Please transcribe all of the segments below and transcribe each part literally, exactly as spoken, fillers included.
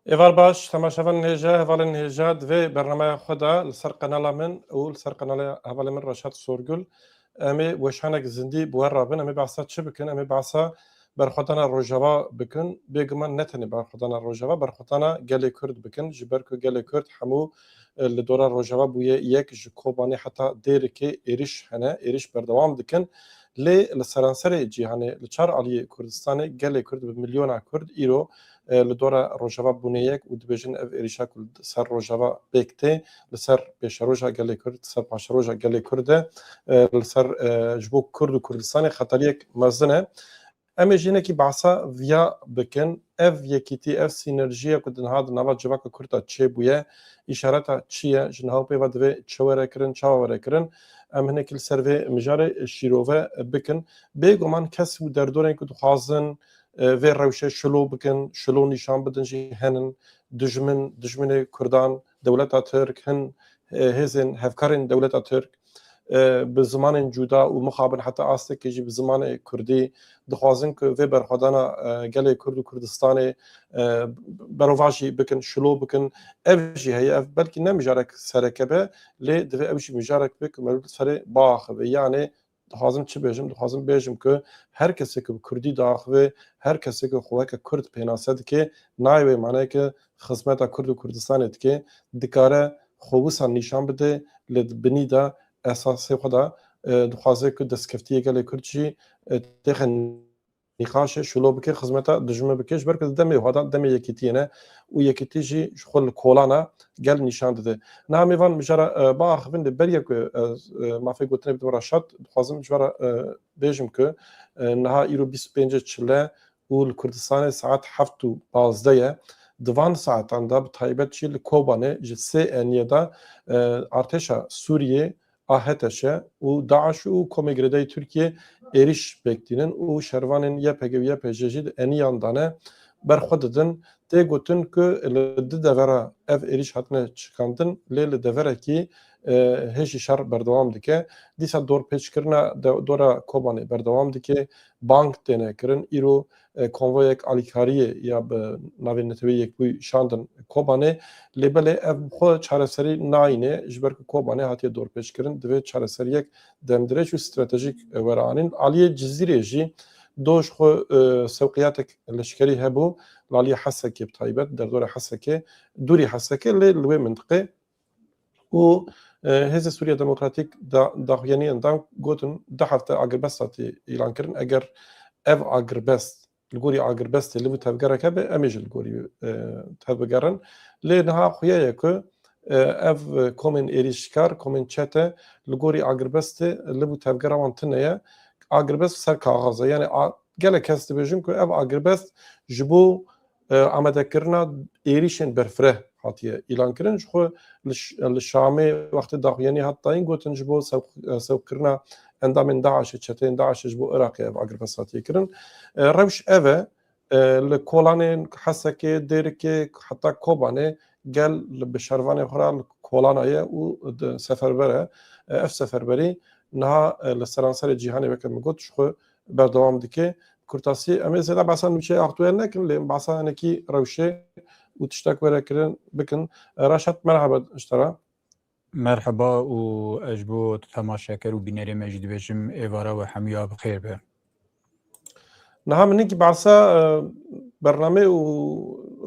Êvar baş, temaşevanên hêja, hevalên hêja, di vê bernameya xwe de li ser qenala min û li ser qenala hevalê min Reşat Sorgul, em ê weşanek zindî bi we re bin. Em ê behsa çi bikin? Em ê behsa berxwedana Rojava bikin. Bêguman ne tenê berxwedana Rojava, berxwedana gelê Kurd bikin. Ji ber ku gelê Kurd hemû, e, li dora Rojava bûye yek, ji Kobanê heta Dêrikê êriş hene, êriş berdewam dikin. Lê li seranserê cîhanê, li çar aliyê Kurdistanê, gelê Kurd bi milyona Kurd îro, e, li dora Rojava bûne yek û dibêjin ev êrişa ku li ser Rojava pêk tê, li ser pêşeroja gelê Kurd, li ser paşeroja gelê Kurd e, e, li ser, e, ji bo Kurd û Kurdistanê xeteriyek mezin e. Em ê jî hinekî behsa viya bikin. Ev yekîtî, ev sînerjiya ku di niha di nava civaka Kurd de çêbûye, îşareta çi ye? Ji niha û pê ve divê çi were kirin, çawa were kirin? Em hinekî li ser vê mijarê şîrove bikin. Bêguman kes û derdorên ku dixwazin, e, vê rewşê şilo bikin, şilo nîşan bidin jî henin. Dijmin, dijminê Kurdan, dewleta Tirk, hin, e, hêzên hevkarên dewleta Tirk, e, bi zimanên cuda û mixabin heta astekê jî bi zimanê Kurdî dixwazin ku vê berxwedana, e, gelê Kurd û Kurdistanê, e, berovajî bikin, şilo bikin. Ev jî heye, ev belkî ne mijarek sereke be, lê divê ew jî mijarek be ku merû li serê biaxive. Yanê dixwazim çi bêjim? Dixwazim bêjim ku her kesê ku bi Kurdî diaxive, her kesê ku xwe weke Kurd pênase dike, nayê wê maneyê ku xizmeta Kurd û Kurdistanê dike, dikare xwe wisa nîşan bide, lê di binî de esasê xwe de, e, dixwaze ku destkeftiyê gelê Kurd jî, e, têxe nîqaşê, şilo bike, xizmeta dijmin bike, ji ber ku di demê xwe de, demê yekîtiyê ne û yekîtî jî ji xwe li kolana gel nîşan dide. Niha em ê van mijara, e, biaxivin, lê beriya ku ez, e, mafê gotinê bidim Reşat, dixwazim ji we re, e, bêjim ku, e, niha îro bîst û pêncê çile û li Kurdistanê saet heft û pazdeh ye. Di van saetan de bi taybet jî li Kobanê ji sê eniyê de, e, artêşa Sûriyê, A H T Ş û DAIŞ û komê girêdayî Tirkiyê êrîş pêk tînin û şervanên Y P G û Y P J jî di eniyan de ne, berxwe didin. Tê gotin ku li di devera ev êrîş hatine çikandin, lê li deverekî, e, hêjî şer berdewam dike. Dîsa dorpêçkirina de-, dora Kobanê berdewam dike. Bang têne kirin. Îro, e, konvoyek alîkariyê ya bi navê Neteweyê Yekbûyî şandin Kobanê. Lê belê ev bi xwe çareserî nayîne, ji ber ku Kobanê hatiye dorpêçkirin, divê çareseriyek demdirêj û stratejîk, e, were anîn. Aliyê Cizîrê jî do ji xwe, e, sewqiyatek leşkerî hebû, li aliyê Hesekê bi taybet, derdora Hesekê, dûrî Hesekê, lê li wê mintiqê û, e, Hêzê Sûriya Demokratîk da-, daxuyaniyan dan gotin du hefte agirbest hatî îlan kirin. Eger ev agirbest, li gorî agirbestê li vir tevgerek hebe, em ê jî li gorî, e, tevbigerin. Lê niha xuya ye ku, e, ev komên êrîşkar, komên çete li gorî agirbestê li vir tevgera wan tune ye. Agirbest ser kaxaz e. Yanî a-, gelek kes dibêjin ku ev agirbest ji bo e, amadekirina êrîşên berfireh hatiye îlankirin. Ji xwe li Ş-, li Şamê wextê daxuyanî hat dayîn, gotin ji bo sew-, e, sewqkirina endamên DAIŞê, çeteyên DAIŞê ji bo Iraqê ev agirbest hatiye kirin. E, rewş ev e, e, li kolanên Hesekê, Dêrikê, heta Kobanê gel li bi şervanê xwe re li kolana ye û di seferber e. E, ev seferberî niha, e, li seranserê cîhanê weke min got, ji xwe berdewam dike. Kurtasî, em ê zêde behsa nûçeyê aktuel nekin, lê behsa hinekî rewşê û tiştek were kirin bikin. Reşat, merhaba ji te re. Merhaba û ez ji bo temaşeker û bînerê me jî dibêjim, êvara we hemûya bi xêr be. Niha min hinekî behsa, e, bername û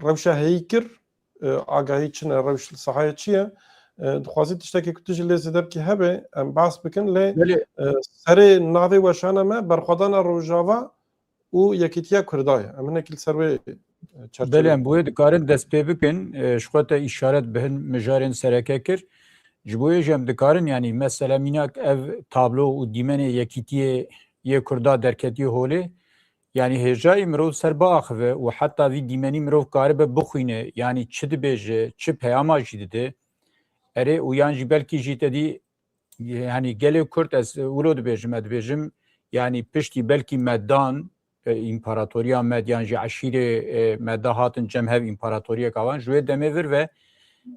rewşa heyî kir. E, agahî çi ne, rewş li sahayê çi ye? E, dixwazî tiştekê ku tu jî lê zêde bikî hebe, em behs bikin, lê, Belê. e, serê navê weşana me berxwedana Rojava û Yekîtiya Kurda ye. Em hinekî li ser wê, e, çerçeve Belê, em bi wê dikarin dest pê bikin. E, ji xwe te îşaret bi hin mijarên sereke kir. Ji bo yê jî em dikarin, yanî mesela mînak ev tablo û dîmenê yekîtiyê yê Kurda derketiye holê. Yanî hêjayî mirov ser biaxive û heta vî dîmenî mirov karibe bixwîne, yanî çi dibêje, çi peyama jî dide. Erê, û yan jî belkî jî te dî, yanî gelê Kurd, ez wilo dibêjim, ez dibêjim, yanî piştî belkî Medan, e, împaratoriya Med yan jî eşîrê, e, Meda hatin cem hev împaratoriyeka wan. Ji wê demê vir ve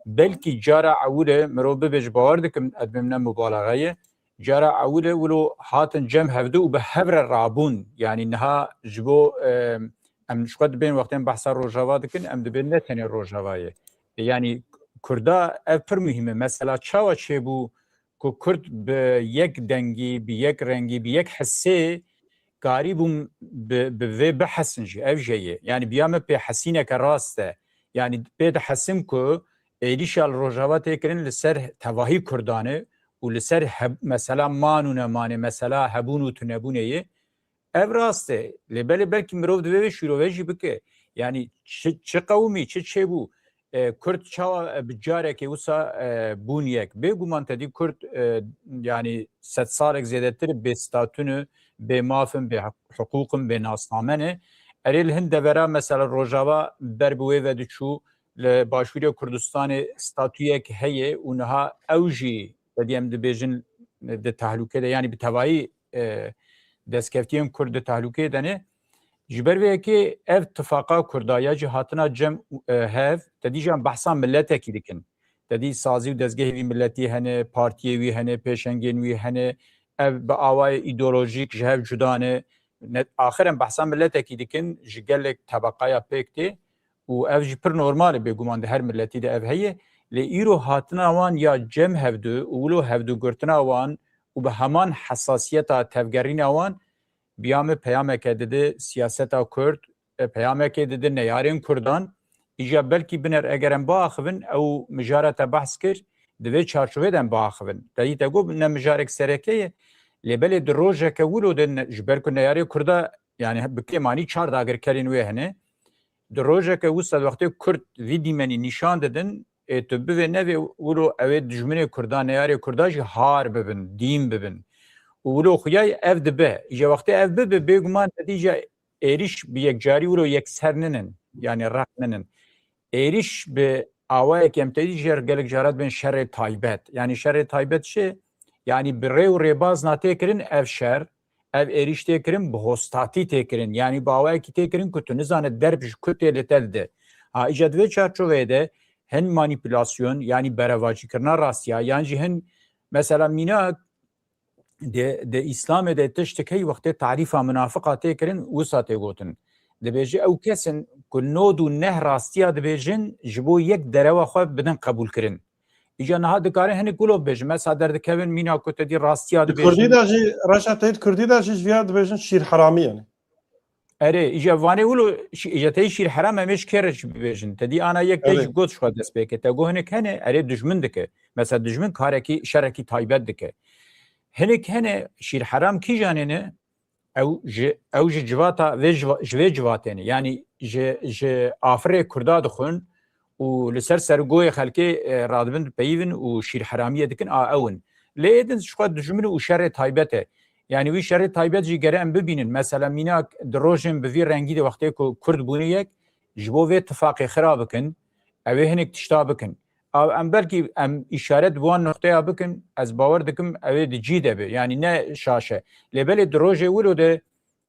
belkî cara ewil e mirov bibêje, bawer dikim, ez dibêm ne mubalaxa ye, cara ewil e wilo hatin cem hevdu û bi hev re rabûn. Yanî niha ji bo, e, em ji xwe dibên wextên behsa Rojava dikin, em dibên ne tenê Rojavayê. Yanî Kurda ev pir muhîm e. Mesela çawa çêbû ku Kurd bi yek dengî, bi yek rengî, bi yek hissê karîbûn bi, bi vê bihesin jî, ev jê ye. Yanî biya me pê hesîneke rast e. Yanî pê dihesim ku êrîşa li Rojava tê kirin li ser tevahî Kurdan e û li ser heb-, mesela man û nemanê, mesela hebûn û tunebûnê ye. Ev rast e. Lê belê belkî mirov divê vê şîrove jî bike. Yanî çi, çi qewimî, çi çêbû? E, Kurd çawa, e, bi carekê wisa, e, bûn yek? Bêguman te dî Kurd, e, yanî sedsalek zêdetir bê statû ne, bê maf in, bê hiqûq in, bê nasname ne. Erê li hin devera mesela Rojava ber bi wê ve diçû, li Başûrê Kurdistanê statûyek heye û niha ew jî, te dî em dibêjin, di tehlûkê de, yanî bi tevayî, e, destkeftiyên Kurd di tehlûkeyê de ne. Ji ber vê yekê ev tifaqa Kurda ya jî hatina cem, e, hev, te dî jî em behsa miletekî dikin. Te dî sazî û dezgehê wî miletî hene, partiyê wî hene, pêşengên wî hene. Ev bi awayê îdeolojîk ji hev cuda ne. Ne, axir em behsa miletekî dikin, ji gelek tebeqaya pêk tê û ev jî pir normal e, bêguman di her miletî de ev heye. Lê îro hatina wan ya cem hevdu û wilo hevdu girtina wan û bi heman hesasiyeta tevgerîna wan, biya min peyameke dide siyaseta Kurd, e, peyamekê dide neyarên Kurdan. Îja belkî biner eger em biaxivin, ew mijara te behs kir, di vê çarçovê de em biaxivin. Te dî te got ne mijarek sereke ye. Lê belê di rojeke wilo de ne, ji ber ku neyarê Kurda, yanî bi kêmanî çar dagirkerên wê hene. Di rojeke wisa wextê Kurd vî dîmenî nîşan didin, ê tu bivê nevê wilo ew ê dijminê Kurda, neyarê Kurda jî har bibin, dîn bibin. Û wilo xuyay ev dibe. Îja wextê ev bibe, bêguman te dî jî êrîş bi yekcarî wilo yekser ninin, yanî req ninin. Êrîş bi awayekî em te dî jî gelek cara dibên şerê taybet. Yanî şerê taybet çi? Yanî bi rê û rêbaz na tê kirin ev şer, ev êrîş tê kirin, bi hostatî tê kirin. Yanî bi awayekî tê kirin ku tu nizane derb ji ku tê li te dide. Ha, îca di vê çarçoveyê de hin manîpulasyon, yanî berevacîkirina rastiya, yan jî hin, mesela mînak, di, di Îslamê de tiştek heye wextê tarîfa munafiqa tê kirin, wisa tê gotin. Dibêje ew kes in ku nod û neh rastiya dibêjin, ji bo yek derewa xwe bidin qebûlkirin. Îca niha dikarin hinek wilo bibêjin. Mesela derdikevin mîna ku te dî rastiya dibêjin. Di Kurdî de jî, Reşa, te dî di Kurdî de jî ji viya dibêjin şîrheramî yani. Erê, îja vanê wilo şî-, îja te yî şîrheram em ê ji kê re jî bibêjin. Te dî ana yek te jî got ji xwe dest pê ke. Te got hinek hene, erê dijmin dike. Mesela dijmin karekî, şerekî taybet dike. Hinek hene şîrheram kîjanê ne? Ew ji, ew ji civata vê civa-, ji vê civatê ne. Yanî ji, ji afirê Kurda dixwin û li ser sergoyê xelkê, e, radibin dipeyivin û şîrheramiyê dikin, a ew in. Lê ê din ji xwe dijmin û şerê taybet e. Yanî wî şerê taybet jî gere em bibînin. Mesela mînak di rojên bi vî rengî de wextê ku Kurd bûne yek, ji bo vê tifaqê xira bikin, ew ê hinek tişta bikin. A, em belkî em îşaret bi wan nuqteya bikin, ez bawer dikim ew ê di cî de be. Yanî ne şaş e. Lê belê di rojê wilo de,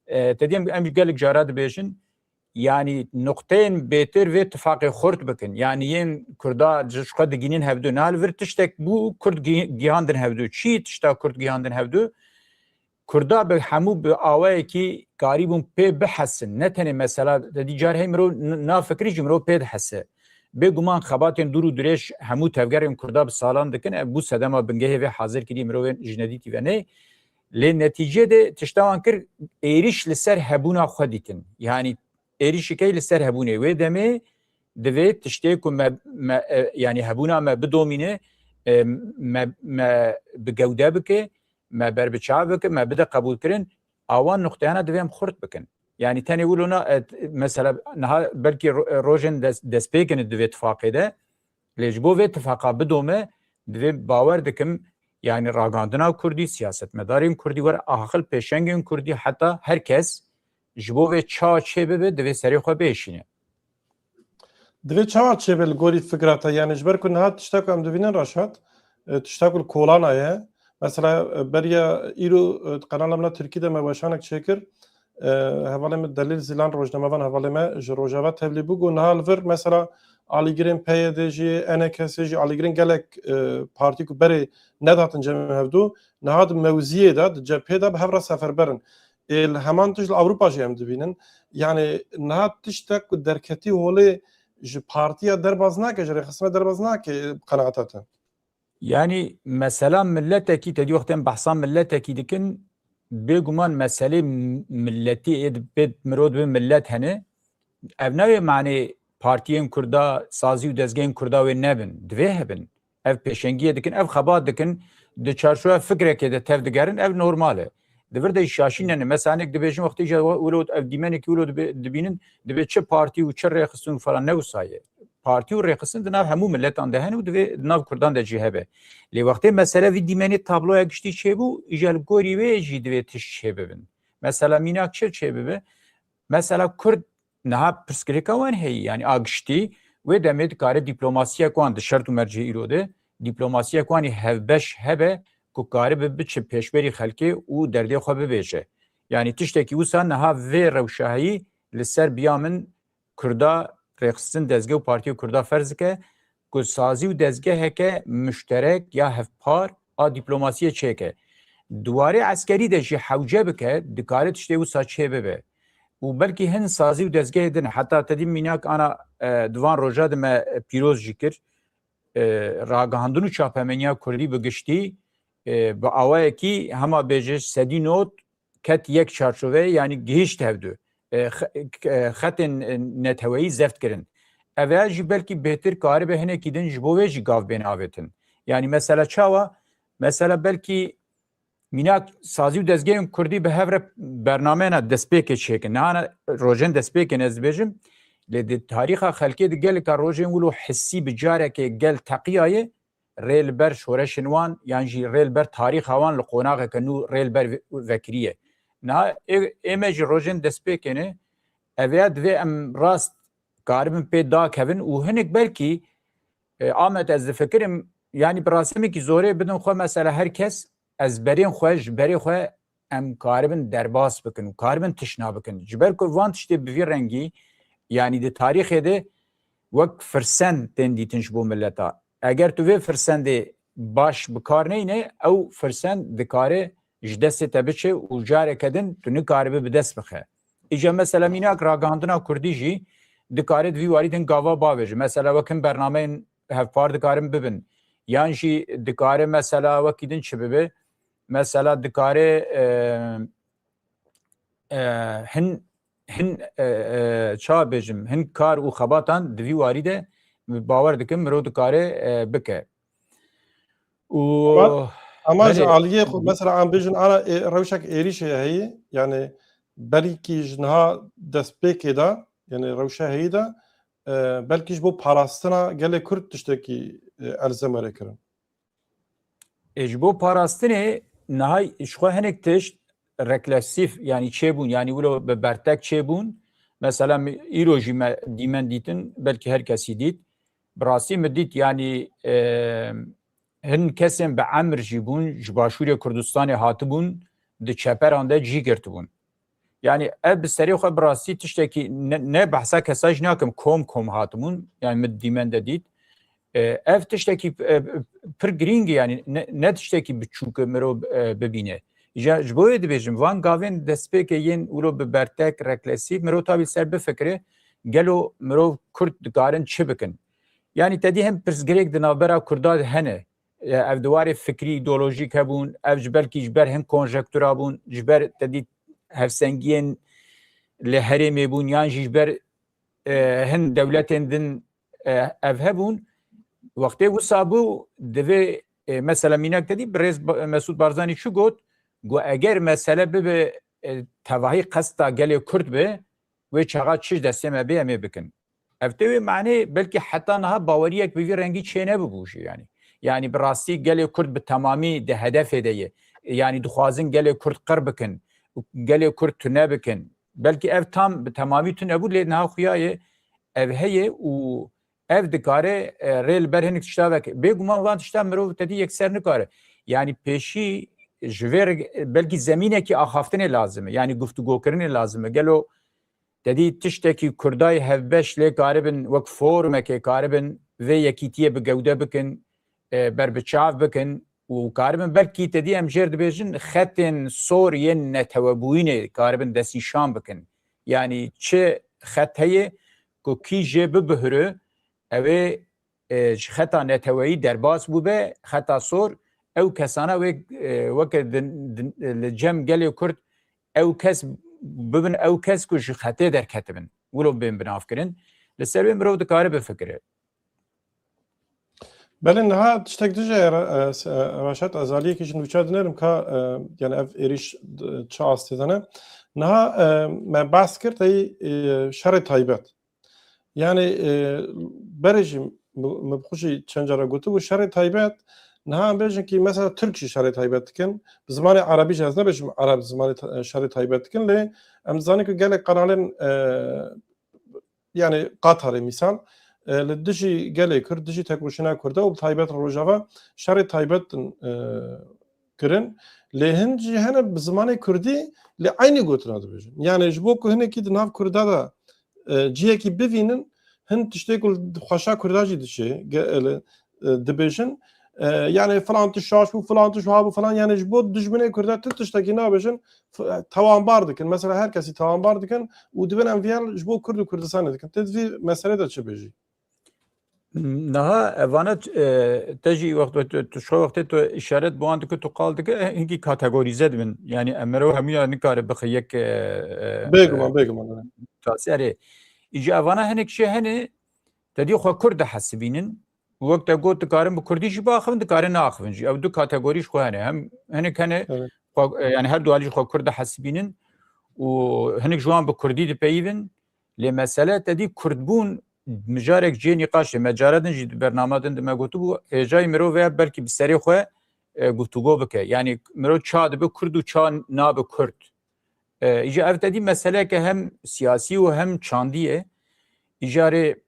e, te dî em, em gelek cara dibêjin, yanî nuqteyên bêtir vê tifaqê xurt bikin. Yanî yên Kurda ji xwe digînin hevdu. Niha li vir tiştek bû Kurd gî-, gihandin hevdu. Çi tişta Kurd gihandin hevdu? Kurda bi hemû bi awayekî karîbûn pê bihesin. Ne tenê mesela, te dî car hey mirov n-, na fikirî jî mirov pê dihese. Bêguman xebatên dûr û dirêj hemû tevgerên Kurda bi salan dikin. Ev bû sedema bingehê vê hazir kirî mirovên ji nedîtî ve nê. Lê netîcê de tişta wan kir êrîş li ser hebûna xwe dîtin. Yanî êrîşîkey li ser hebûnê wê demê divê tiştê ku me, me, e, yanî hebûna me bidomîne, e, me, me bi gewde bike, me ber bi çav bike, me bide qebûlkirin, awan nuqteyana divê em xurt bikin. Yanî tenê wilo na, e, mesela niha belkî ro-, e, rojên des-, destpêkine di vê tifaqê de, lê ji bo vê tifaqa bidome, divê bawer dikim, yanî ragandina Kurdî, siyasetmedarên Kurdî were axil pêşengên Kurdî, heta her kes ji bo vê çawa çê bibe, divê serê xwe biêşîne. Divê çawa çêbe li gorî fikra te? Yanî ji ber ku niha tişta ku em dibînin Reşat, e, tişta ku li kolana ye. Mesela, e, beriya îro, e, di qenala min a Tirkî de me weşanek çêkir. E, hevalê min Delîl Zîlan, rojnamevan hevalê me ji Rojava tevlî bû, got niha li vir mesela alîgirên P Y D jî, E N K S jî, alîgirên gelek, e, partî ku berê nedatin cem hevdu, niha di mewziyê de, di cephê de bi hev re seferber in. Ê, li heman tişt li Ewropa jî em dibînin. Yani niha tiştek ku derketî holê ji partiya derbas nake, ji rêxistina derbas nake, qenaeta te? Yani mesela milletekî, te dî wextên behsa milletekî dikin, bêguman meselê m-, milletî ê di-, pê mirov dibe millet hene. Ev nayê manê partiyên Kurda, sazî û dezgehên Kurda wê nebin. Divê hebin. Ev pêşengiyê dikin, ev xebat dikin, di çarçoya fikrekê de tev digerin, ev normal e. Di vir de jî şaşî nene. Mesela hinek dibêjin wextê îja wilo ev dîmenekî wilo dibe-, dibînin, dibê çi partî û çi rêxistin û falan ne wisa ye. Partî û rêxistin di nav hemû miletan de hene û divê di nav Kurdan de jî hebe. Lê wextê mesele vî dîmenê tabloya giştî çêbû, îja li gorî wê jî divê tişt çêbibin. Mesela mînak çi çêbibe? Mesela Kurd niha pirsgirêka wan heye, yanî a giştî, wê demê dikare dîplomasiyek wan di şert û mercê îro de, dîplomasiyek wan ê hevbeş hebe ku karibe biçe pêşberî xelkê û derdê xwe bibêje. Yanî tiştekî wisa niha vê rewşa heyî li ser biya min Kurda rêxistin dezgeh û Partiya Kurda ferz dike ku sazî û dezgeheke muşterek ya hevpar a dîplomasiyê çêke. Di warê eskerî de jî hewce bike, dikare tiştê wisa çê bibe. Û belkî hin sazî û dezgehê din, heta te dî mînak ana, e, di van roja de me, e, pîroz jî kir, e, ragihandin û çapemeniya kurdî bi giştî, e, bi awayekî hema bêje sedî not ket yek çarçoveyê, yanî gihişt hevdu. E, xe-, e, xetên, e, neteweyî zeft kirin. Ev ya jî belkî bêhtir karibe hinekî din ji bo vê jî gav bên avêtin. Yanî mesela çawa? Mesela belkî mînak sazî û dezgehên kurdî bi hev re bernameyena destpêkê çêkin. Niha rojên destpêkê ne ez dibêjim, lê di tarîxa xelkê de geleka rojên wilo hissî bi carekê gel teqiyaye, rê li ber şoreşên wan yan jî rê li ber tarîxa wan li qonaxeke nû rê li ber ve-, vekiriye. Niha ê, ê me jî rojên destpêkê ne, ev ya divê em rast karibin pê dakevin û hinek belkî, e, Ahmet, ez difikirim, yanî bi rastî mekî zorê bidin xwe, mesela her kes ez berên xwe ji berê xwe em karibin derbas bikin û karibin tişna bikin. Ji ber ku van tiştê bi vî rengî, yanî di tarîxê de wek firsend tên dîtin ji bo mileta. Eger tu vê firsendê baş bi kar neyne, ew firsend dikare ji destê te biçe û careke din tu nikaribe bi dest bixe. Îca mesela mînak ragihandina kurdî jî dikare di vî warî din gava bavêje. Mesela wek hin bernameyên hevpar dikarin bibin. Yan jî dikare mesela wekî din çi bibe? Mesela dikare, e, e, hin, hin, e, e, ça bêjim, hin kar û xebatan di vî warî de bawer dikim mirov dikare, e, bike. Û Ama, ama ji aliyê xwe, mesela, em bêjin, ana, e, rewşek êrîşê heyî, yani belkî ji niha destpêkê de, yani rewşa heyî de, e, belkî ji bo parastina gelê Kurd tiştekî, e, elzem were kirin. E, ji bo parastinê niha ji xwe hinek tişt reklesîf, yani çêbûn, yani wilo bi bertek çêbûn. Mesela mi-, îro jî me dîmen dîtin, belkî her kesî dît. Bi rastî min dît, yani, e, hin kesên bi emir jî bûn, ji Başûrê Kurdistanê hatibûn, di çeperan de cî girtibûn. Yani ev bi serê xwe bi rastî tiştekî ne, ne behsa kesa jî nakim, kom kom hatibûn, yani min dîmen de dît. E, ev tiştekî, e, pir girîng e, yani ne, ne tiştekî biçûk e mirov, e, bibîne. Ja, ji bo wê dibêjim, van gavên destpêkê yên wilo bi bertek, reklesîf, mirov tabî ser bifikire, gelo mirov Kurd dikarin çi bikin? Yani te dî hem pirsgirêk di navbera Kurda de hene. E, ev di warê fikrî, îdeolojîk hebûn, ev ji belkî ji ber hin konjektura bûn, ji ber te dî hevsengiyên li herêmê bûn, yan jî ji ber, e, hin dewletên din, e, ev hebûn. Wextê wisa bû, divê, e, mesela mînak te dî, birêz Ba-, Mesûd Barzanî çi got? Got, eger mesele bibe, e, tevahî qesta gelê Kurd be, wê çaxa çi ji destê me bê, em ê bikin. Ev tê wê manê belkî heta niha baweriyek bi vî rengî çê nebibû jî, yani. Yani bi rastî gelê Kurd bi temamî di hedefê de ye. Yani dixwazin gelê Kurd qir bikin, gelê Kurd tune bikin. Belkî ev tam bi temamî tune bû, lê niha xuya ye, ev heye û ev dikare, e, rê li ber hinek tişta veke. Bêguman van tişta mirov te dî yekser nikare. Yani pêşî ji vê re belkî zemînekî axaftinê lazim e. Yani guftûgokirinê lazim e. Gelo te dî tiştekî Kurdayê hevbeş lê karibin, wek formekê karibin vê yekîtiyê bi gewde bikin, e, berbiçav bikin, û karibin belkî te dî em jêr dibêjin xetên sor yên netewebûyînê karibin destnîşan bikin. Yanî çi xet heye ku kî jê bibihire, ew ê, e, ji xeta neteweyî derbas bûbe, xeta sor, ew kesana wê, e, weke din, din, li cem gelê Kurd ew kes bibin, ew kes ku ji xetê derketibin, wilo bên binavkirin. Li ser wê mirov dikare bifikire. Belê niha tiştek dije Ra-, e, se-, e, Raşet, ez aliyekî ji nûça dinerim ka, e, yani ev êrîş d-, çi astê de ne. Niha, e, me behs kir tey, e, şerê taybet. Yani, e, berê jî mi, mi bi xwe jî çend cara gotibû şerê taybet. Niha em bêjin ki mesela Tirk jî şerê taybet dikin. Bi zimanê Erebî jî ez nebêjim Ereb zimanê ta-, şerê taybet dikin lê em dizanin ku gelek qenalên, e, yani Qatarê misal, e, li dijî gelê Kurd, dijî tekoşîna Kurda û bi taybet Rojava şerê taybet din, e, kirin. Lê hin jî hene bi zimanê Kurdî lê eynî gotina dibêjin. Yani ji bo ku hinekî di nav Kurda de, e, cihekî bivînin, hin tiştê ku li xweşa Kurda jî diçê, ge-, e, li, e, dibêjin. E, yani filan tişt şaş bû, filan tişt wiha bû, filan, yani ji bo dijminê Kurda tu tiştekî nabêjin, f-, tawanbar dikin. Mesela her kesî tawanbar dikin û dibin em viyel ji bo Kurd û Kurdistanê dikin. Tê di vî meselê de çi bêjî? Niha evana, e, te jî wext, tu, tu, ji xwe wextê tu işaret bi wan dike, tu qal dike, e, hinkî kategorîze dibin. Yani em mirov hemûya nikare bixe yek, e, e, Bêguman, bêguman, evet. Tasî, erê. Îca evana hinek şey hene, te dî xwe Kurd dihesibînin. Wek te got, dikarin bi Kurdî jî biaxivin, dikarin neaxivin jî. Ew du kategorî ji xwe hene. Hem hinek hene, Evet. xwe, e, yani her du alî ji xwe Kurd dihesibînin û hinek ji wan bi Kurdî dipeyivin. Lê mesele te dî Kurdbûn mijarek cihê nîqaş e. Me cara din jî di bernama din di me gotibû, hêjayî mirov e belkî bi serê xwe, e, guftûgo bike. Yani mirov ça dibe Kurd û ça nabe Kurd. E, îja ev te dî meseleke hem siyasî û hem çandî ye. Îjarê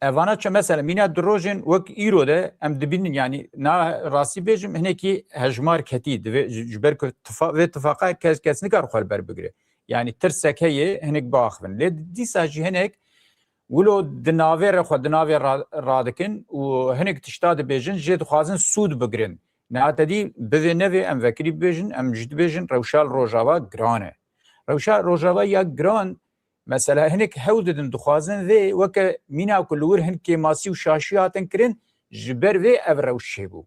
evana çi mesela mîna du rojên wek îro de em dibînin, yani na rastî bêjim hinekî hejmar ketî divê ji, ji ber ku tifa-, vê tifaqa kes, kes nikar xwe li ber bigire. Yani tirsek heye hinek biaxivin. Lê dîsa jî hinek wilo di navê re xwe di navê ra-, radikin û hinek tişta dibêjin jê dixwazin sûd bigirin. Niha te dî bivê nevê em vekirî bibêjin, em jî dibêjin rewşa li Rojava giran e. Rewşa Rojava ya giran, mesela hinek hewl didin, dixwazin vê weke mîna ku li wir hin kêmasî û şaşî hatin kirin, ji ber vê ev rewş çêbû.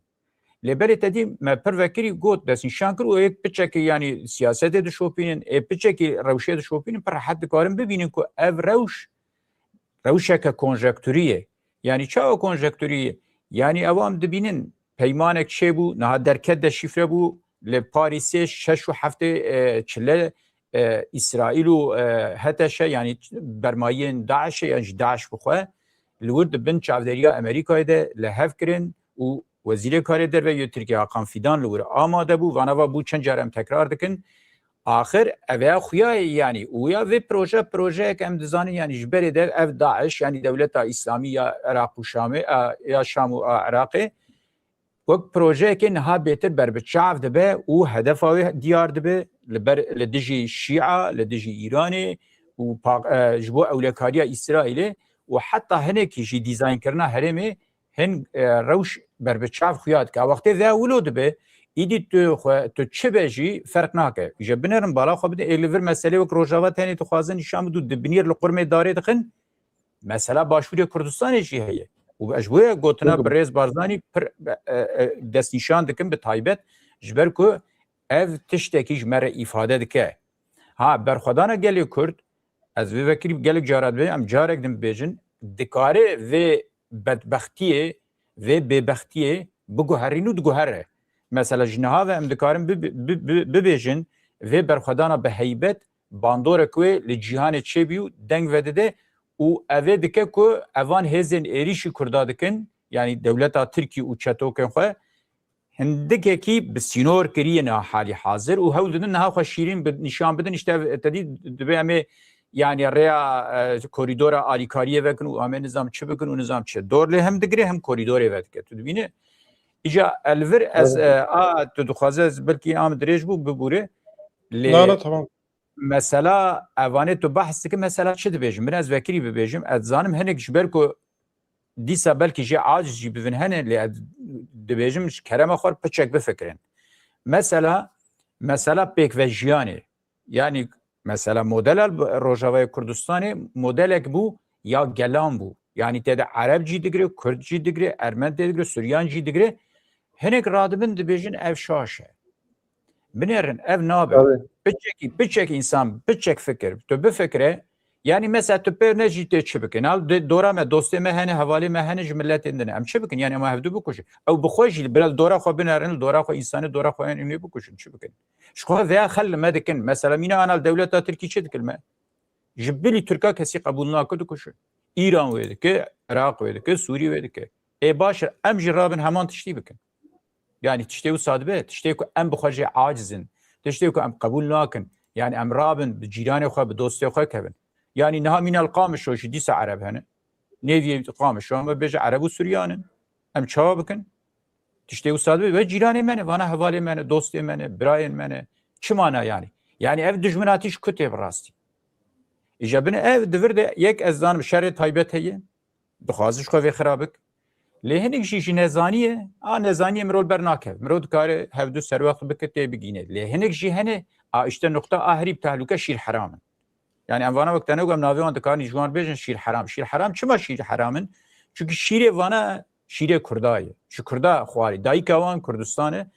Lê berê te dî me pir vekirî got, destnîşan kir û ê piçekî, yanî siyasetê dişopînin, ê piçekî rewşê dişopînin, pir rehet dikarin bibînin ku ev rewş rewşeke konjektûrî ye. Yanî çawa konjektûrî ye? Yanî ew em dibînin peymanek çêbû, niha derket deşîfre bû, li Parîsê şeş û heftê, e, çile, e, Îsraîl û, e, H T Ş, yanî bermayiyên DAIŞê, yan jî DAIŞ bi xwe, li wir di bin çavdêriya Amerîkayê de li hev kirin û Wezîrê Karê Derve yê Tirkiye Hakan Fîdan li wir amade bû, vana va bû çend car em tekrar dikin. Axir ev ya xuya ye, yanî û ya vê proje, projeyek em dizanin, yanî ji berê de ev DAIŞ, yanî Dewleta Îslamî ya Iraq û Şamê, a, ya Şam û a Iraqê, wek projeyekê niha bêtir berbiçav dibe û hedefa wê diyar dibe li ber, li dijî Şîa, li dijî Îranê û pa-, e, ji bo ewlekariya Îsraîlê û heta hinekî jî dîzaynkirina herêmê hin, e, rewş berbiçav xuya dike. A wextê vê wilo dibe, îdî tu xwe, tu çi be jî ferq nake. Ji binerin bala xwe bidin, ê li vir meselê wek Rojava tenê dixwazin nîşan bidû, di binêr li qurmê darê dixin, mesela Başûrê Kurdistanê jî heye. Û ez ji bo ye gotina birêz Barzanî pir, e, e, destnîşan dikim bi taybet, ji ber ku ev tiştekî ji me re îfade dike. Ha, berxwedana gelê Kurd, ez vê vekirî gelek cara dibê, em carek din bibêjin, dikare vê bedbextiyê, vê bêbextiyê biguherîn û diguhere. Mesela ji niha ve em dikarin bi-, bi-, bi-, bibêjin, vê berxwedana bi heybet bandorek wê li cîhanê çêbî û deng vedide û evê dike ku evan hêzên êrîşî Kurda dikin, yanî dewleta Tirkî û çetokên xwe, hindikekî bi sînor kiriye niha halî hazir û hewl didin niha xwe şîrîn bi nîşan bidin, işte ev te dî dibe em ê, yanî rêya, e, korîdora alîkariyê vekin û em ê nizam çi bikin û nizam çi. Dor lê hem digire hem korîdorê vedike. Tu dibîne? Îca li vir ez, e, a, tu dixwaze ez belkî am dirêj bû bibûre. Lê Na, na, tamam. Mesela evanê tu behs dike, mesela çi dibêjim? Min ez vekirî bibêjim. Ez dizanim hinek ji ber ku dîsa belkî jê aciz jî bivin hene, lê ez dibêjim ji kerema xwe piçek bifikirin. Mesela, mesela pêkvejiyanê. Yani mesela modela Rojavayê Kurdistanê modelek bû ya gelan bû. Yani tê de Ereb jî digire, Kurd jî digire, Ermen tê digire, Suryan jî digire. Hinek radibin dibêjin ev şaş e. Binêrin, ev nabe. Tabii. Piçekî, piçek insan, piçek fikir. Tu bifikire, yani mesela tu pê ne jî tê çi bikin? Al, de- dora me, dostê me hene, hevalê me hene ji milletên din. Em çi bikin? Yani em hevdu bikujin. Ew bi xwe jî, bila dora xwe binerin, dora xwe, insanê dora xwe, yani nê bikujin, çi bikin? Ji xwe veya xel li me dikin. Mesela mîna anal dewleta Tirkî çi dikir me? Ji bilî Tirka kesî qebûl nake, dikujin. Îran wê dike, Iraq wê dike, Sûrî wê dike. Ê baş e, em jî rabin heman tiştî bikin. Yani tiştê wisa dibe, tiştê ku em bi xwe jê aciz in, tiştê ku em qebûl nakin. Yani em rabin bi cîranê xwe, bi dostê xwe kevin. Yani niha mîna li Qamişlo jî dîsa Ereb hene. Nêviyê Qamişlo em bêje Ereb û Suryan in. Em çawa bikin? Tiştê wisa dibe, ve cîranê me ne, vana hevalê me ne, dostê me ne, birayên me ne. Çi mana yani? Yani ev dijminatî ji ku tê bi rastî? Îja bin ev di vir de yek ez zanim şerê taybet heye. Dixwaze ji xwe vê xira bik. Lê hinek jî ji nezaniyê, a nezaniyê mirov ber nakev. Mirov dikare hevdu serwext bike tê bigîne. Lê hinek jî hene, a işte nokta a herî bi tehlûke şîr heram in. Yani em vana wek te ne em navê wan dikarin ji wan bêjin şîr heram. Şîr heram, çima şîr heram in? Çünkü şîrê vana şîrê Kurda ye. Ji Kurda xwarî. Dayika wan Kurdistan e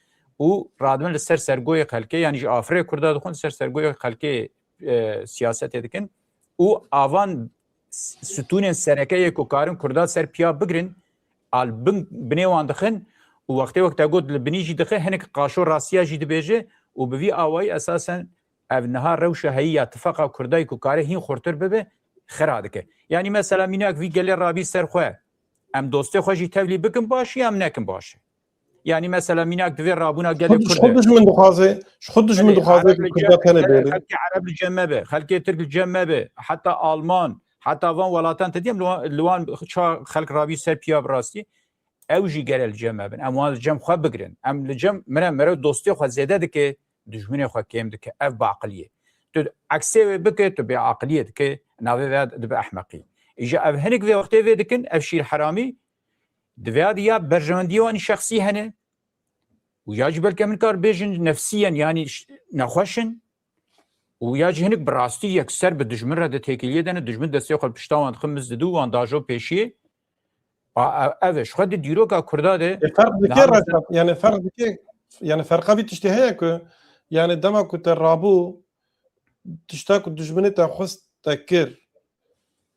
û radibin li ser sergoyê xelkê, yani ji afirê Kurda dixwin, li ser sergoyê xelkê, e, siyasetê dikin. Û avan s- stûnên sereke yê ku karin Kurda ser piya bigrin, al bin, binê wan dixin û wextê wek te got li binî jî dixe, hinek qaşo rastiya jî dibêje û bi vî awayî esasen ev niha rewşa heyî ya tifaqa Kurdayî ku kare hîn xurtir bibe, xira dike. Yani mesela mînak vî gelê rabî ser xwe, em dostê xwe jî tevlî bikin baş e, em nekin baş e. Yani mesela mînak divê rabûna gelê Kurd. Ji xwe dijmin dixwaze, ji xwe dijmin dixwaze ku Kurda tenê bêrin. Xelkê Ereb li cem me be, xelkê Tirk li cem me be, heta Alman, heta van welatan te diyem li wan, li wan ça xelk rabî ser piya bi rastî. Ew jî gere li cem me bin. Em wan li cem xwe bigirin. Em li cem mire, mire dostê xwe zêde dike, dijminê xwe kêm dike. Ev bi aqiliyê. Tu eksê wê bike, tu bê aqiliyê dike, navê vê dibe ehmeqî. Îja ev hinek vê wextê vê dikin, ev şîr heramî, divê ya berjewendiyê wan şexsî hene. Û ya jî belke min kar bêjin nefsiyen, yani ş- nexweş in. Û ya jî hinek bi rastî yekser bi dijmin re de têkiliyê de ne, dijmin destê xwe pişta wan dixin, miz didû wan dajo pêşiyê. A, ev, ev e, ji xwe di dîroka Kurda de E, ferq dike niha mesela Reşat, yani ferq dike, yani ferqa vî tiştê heye ku, yani dema ku te rabû, tişta ku dijminê te xwest te kir,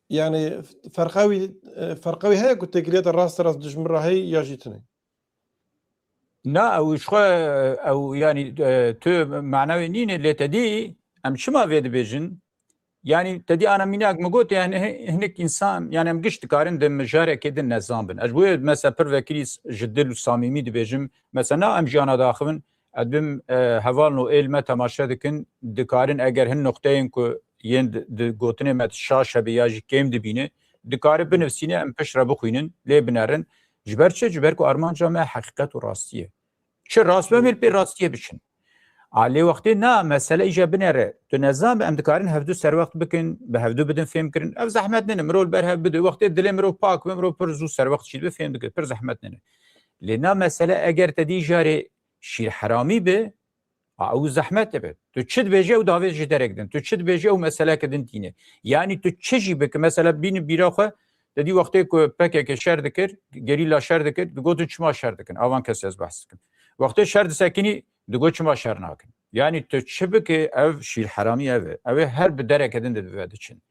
yani ferqa wî, e, ferqa wî heye ku têkiliyê te rast rast dijmin re heye ya jî tune. Na, ew ji xwe, ew, yani, e, tu mana wê nîne, lê te dî, em çima vê dibêjin? Yani, te dî ana mînak min got, yani, hi- hinek insan, yani, em giş dikarin di mijarekê din nezan bin. Ez ji bo yê, mesela, pir vekirî s- ji dil û samîmî dibêjim. Mesela, na em jiyana daxivin, ez bim, e, hevalno êl me temaşe dikin, dikarin eger hin noqteyên ku yên di, di gotinê me şaş hebe ya jî kêm dibîne, dikare binivsîne, em pişt re bixwînin, lê binerin. Ji ber çi? Ji ber ku armanca me heqîqet û rastî ye. Çi rast be, em ê li pê rastiyê biçin. A lê wextê na mesele îja binere. Tu nezan be, em dikarin hevdu serwext bikin, bi hevdu bidin fêmkirin. Ev zehmet nîne. Mirov li ber hev bide. Wextê dilê mirov pak be, mirov pir zû serwext jî dibe, fêm dike. Pir zehmet nîne. Lê na mesele eger te dî jarê şîr heramî be, a ew zehmet dibe. Tu çi dibêje ew davê ji derek din. Tu çi dibêje ew meseleke din tîne. Yani tu çi jî bike, mesela bînin bîra xwe, te dî wextê ku P K K şer dikir, gerîla şer dikir, digotin çima şer dikin? Avan kes ez behs dikim. Wextê şer disekinî, digot çima şer nakin? Yani tu çi bike, ev şîr heramî ev e. Ew ê her bi dereke din de dibe diçin.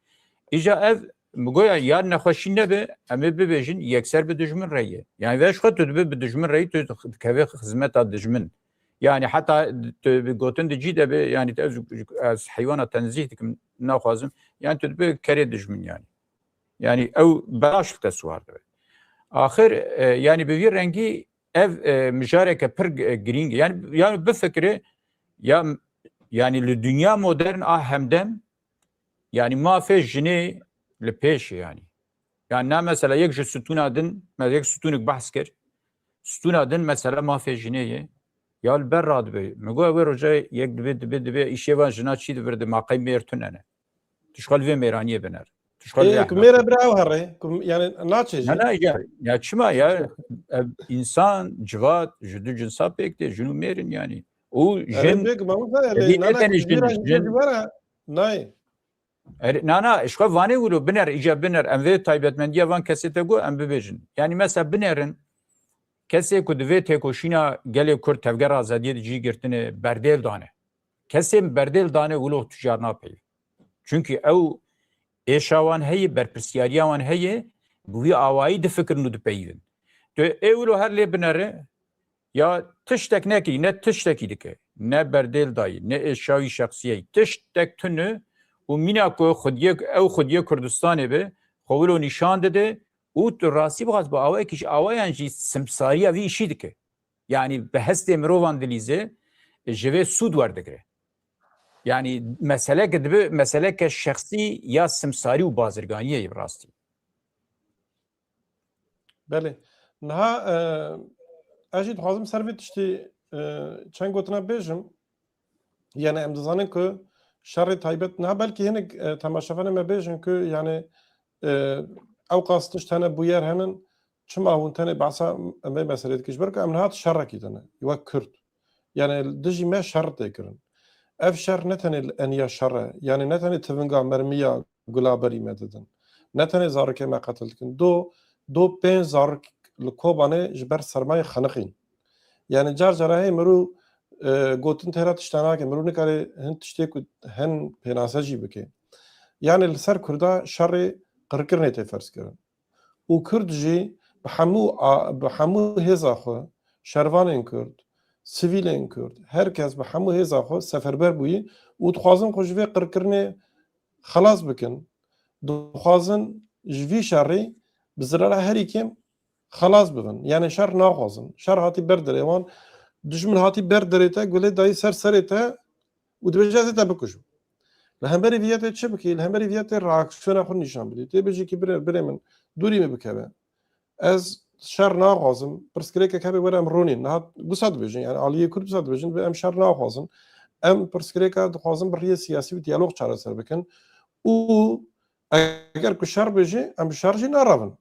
Îja ev, min goya ya nexweşî nebe, em ê bibêjin yekser bi dijmin re ye. Yani ve ji xwe tu dibe bi dijmin re yî, tu dikeve xizmeta dijmin. Yani heta tu bi gotin di cî de be, yani ez, ez heywana tenzîh dikim, naxwazim. Yani tu dibe kerê dijmin yani. Yani ew belaş li te siwar dibe. Axir, e, yani bi vî rengî ev, e, mijareke pir, e, girîng e. Yani, yani bifikire, ya, yani li dinya modern a hemdem, yani mafê jinê li pêş e yani. Yani na mesela yek ji stûna din, me yek stûnik behs kir. Stûna din mesela mafê jinê ye. Ya li ber radibe. Min got, wê roja yek dibe, dibe, dibe, îşê van jina çî dibirdi, ma qey mêr tune ne. Tu ji xwe li vê mêraniyê biner. Ji xwe lê Ê, ku mêre bira ew herê, ku, yani, naçê jî. Na, na, ya, ya çima ya? Ev insan, civat, ji du cinsa pêk tê, jin û mêr in yani. Û Erê jin, bêguman, wisa, erê, erê, nana, ne tenê ku jin, vîra jin. Jin were, nayê. Erê, na, na, ji xwe vanê wilo biner, îca biner. Em vê taybetmendiya van kesê te got, em bibêjin. Yani, mesela binerin, kesê ku di vê têkoşîna gelê Kurd tevgera azadiyê di cî girtine berdêl dane. Kesên berdêl dane wilo tu car napeyivin. Çünkü ew êşa wan heye, berpirsiyariya wan heye, bi wî awayî difikirin û dipeyivin. Tu ê wilo her lê binere, ya tiştek nekirî, ne tiştekî dike, ne berdêl dayî, ne êşa wî şexsiyeyî. Tiştek tune û mîna ku xwediyê, ew xwediyê Kurdistanê be, xwe wilo nîşan dide û tu rastî bixwaz bi awayekî ji awayan jî simsariya vî îşî dike. Yani bi hestê mirovan dilîze, ji vê sûd werdigire. Yani meseleke dibe, meseleke şexsî ya simsarî û bazirganiyê ye bi rastî. Belê. Niha, e, ez jî dixwazim ser vê tiştî, e, çend gotina bêjim. Yani em dizanin ku şerê taybet, niha belkî hinek, e, temaşevanê me bêjin ku yani, e, ew qas tişt hene, bûyer henin, çima hûn tenê behsa em vê meselê dikin? Ji ber ku em niha di şerekî de ne, wek Kurd. Yani li dijî me şer tê kirin. Ev şer ne tenê li eniya şer e, yani ne tenê tivinga mermiya gulaberî me didin. Ne tenê zarokê me qetil dikin. Do, do pênc zarok li Kobanê ji ber sermayê xeniqîn. Yani car cara heye mirû, e, gotin têra tişta nake, mirû nikare hin tiştê ku hen pênase jî bike. Yani li ser Kurda şerê qirkirinê tê ferz kirin. Û Kurd jî bi hemû a-, bi hemû hêza xwe, şervanên Kurd, sivîlên Kurd, her kes bi hemû hêza xwe seferber bûyî û dixwazin xwe ji vê qirkirinê xelas bikin. Dixwazin ji vî şerî bi zirara herî kêm xelas bibin. Yani şer naxwazin. Şer hatî ber derê wan. Dijmin hatî ber derê te, gulê dayî ser serê te û dibêje, "Ez ê te bikujim." Li hemberî viyetê çi bikî? Li hemberî viyetê reaksiyona xwe nîşan bidî. Tê bêjî ki, "Birê, birê min, dûrî min bikeve. Ez şer naxwazim. Pirsgirêkek hebe were em rûnîn." Niha wisa dibêjin, yani aliyê Kurd wisa dibêjin, "Em şer naxwazin. Em pirsgirêka dixwazin bi riyê siyasî û diyalog çareser bikin. Û eger ku şer bêjî, em bi şer jî narevin."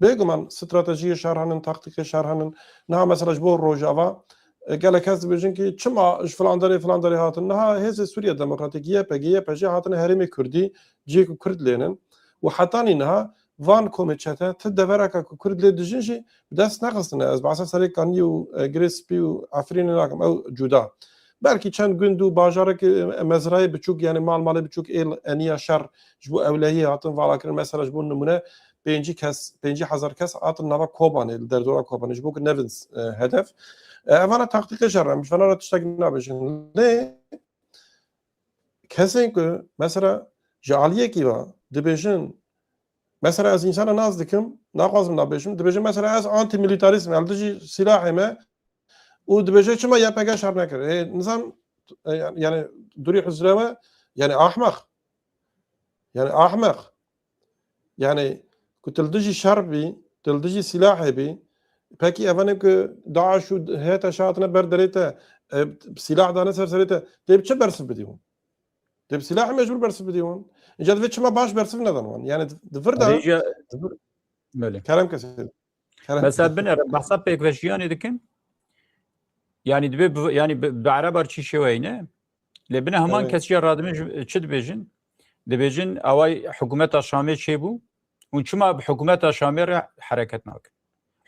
Bêguman stratejiyê şer henin, taktîkê şer henin. Niha mesela ji bo Rojava, e, gelek kes dibêjin ki, "Çima ji filan derê, filan derê hatin?" Niha Hêzê Sûriya Demokratîk, Y P G, Y P G hatine herêmê Kurdî, cihê ku Kurd lênin. Û hetanî niha van komê çete ti devereke ku Kurd lê dijin jî bi dest nexistine. Ez behsa Serê Kaniyê û, e, Girê Spî û Efrînê nakim, ew cuda. Belkî çend gund û bajarek, e, mezrayê biçûk, yani mal malê biçûk ê eniya şer ji bo ewlehiyê hatin valakirin. Mesela ji bo nimûne pêncî kes, pêncî hezar kes hatin nava Kobanê, li derdora Kobanê, ji bo ku nevin, e, hedef. E, evana taktîkê şer em, ji vana re tiştekî nabêjin. Lê kesên ku mesela ji aliyekî ve dibêjin, mesela ez însana nas dikim, naxwazim nabêjim, dibêjin mesela ez antîmîlîtarîst im, ez li dijî sîlahê me û dibêje, "Çima Y P G şer nekir?" Ê, nizam, e, yani, yani, durî huzre we, yani, ahmeq. Yani, ahmeq. Yani, ku tu li dijî şer bî, tu li dijî sîlahê bî, pekî evanê ku DAIŞ û H T Ş hatine ber derê te, e, sîlah dane ser serê te, tê bi çi bersiv bidî wan? Tê bi sîlahê mecbûr bersiv bidî wan. Înca divê çima baş bersiv nedan wan? Yani, di, di vir de Ayrıca, di vir, belê. Kerem kesê. Kerem. Mesela binere, behsa pêkvejiyanê dikin. Yani, divê bi, yani, bi, bi erebar çî şêweyî ne? Lê bine heman Evet. Kes ya radime ji, çi dibêjin? Dibêjin, away hikûmeta Şamê çêbû û çima bi hikûmeta Şamê re hereket nakin?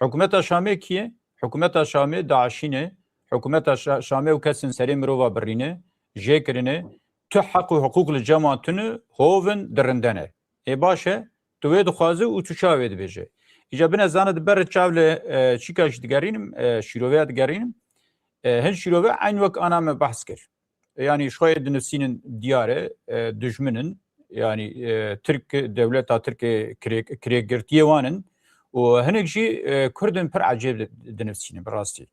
Hikûmeta Şamê kî ye? Hikûmeta Şamê DAIŞî ne. Hikûmeta Şa-, Şamê û kesên serê mirova birîne, jê kirine. Tu heq û hiqûq li cem wan tune, hovin, dirindene. Ê baş e, tu wê dixwaze û tu çawa wê dibêje? Îca bine zane di ber çav li, e, çîka jî digerînim, e, şîroveya digerînim. E, hin şîrove eyn wek ana me behs kir. Yani ji xwe yê dinivsînin diyar e, e, dijmin in. Yani, e, Tirk, dewleta Tirkê kirêk-, kirêkgirtiyê wan in. Û hinek jî, e, Kurd in pir ecêb di-, dinivsînin bi rastî.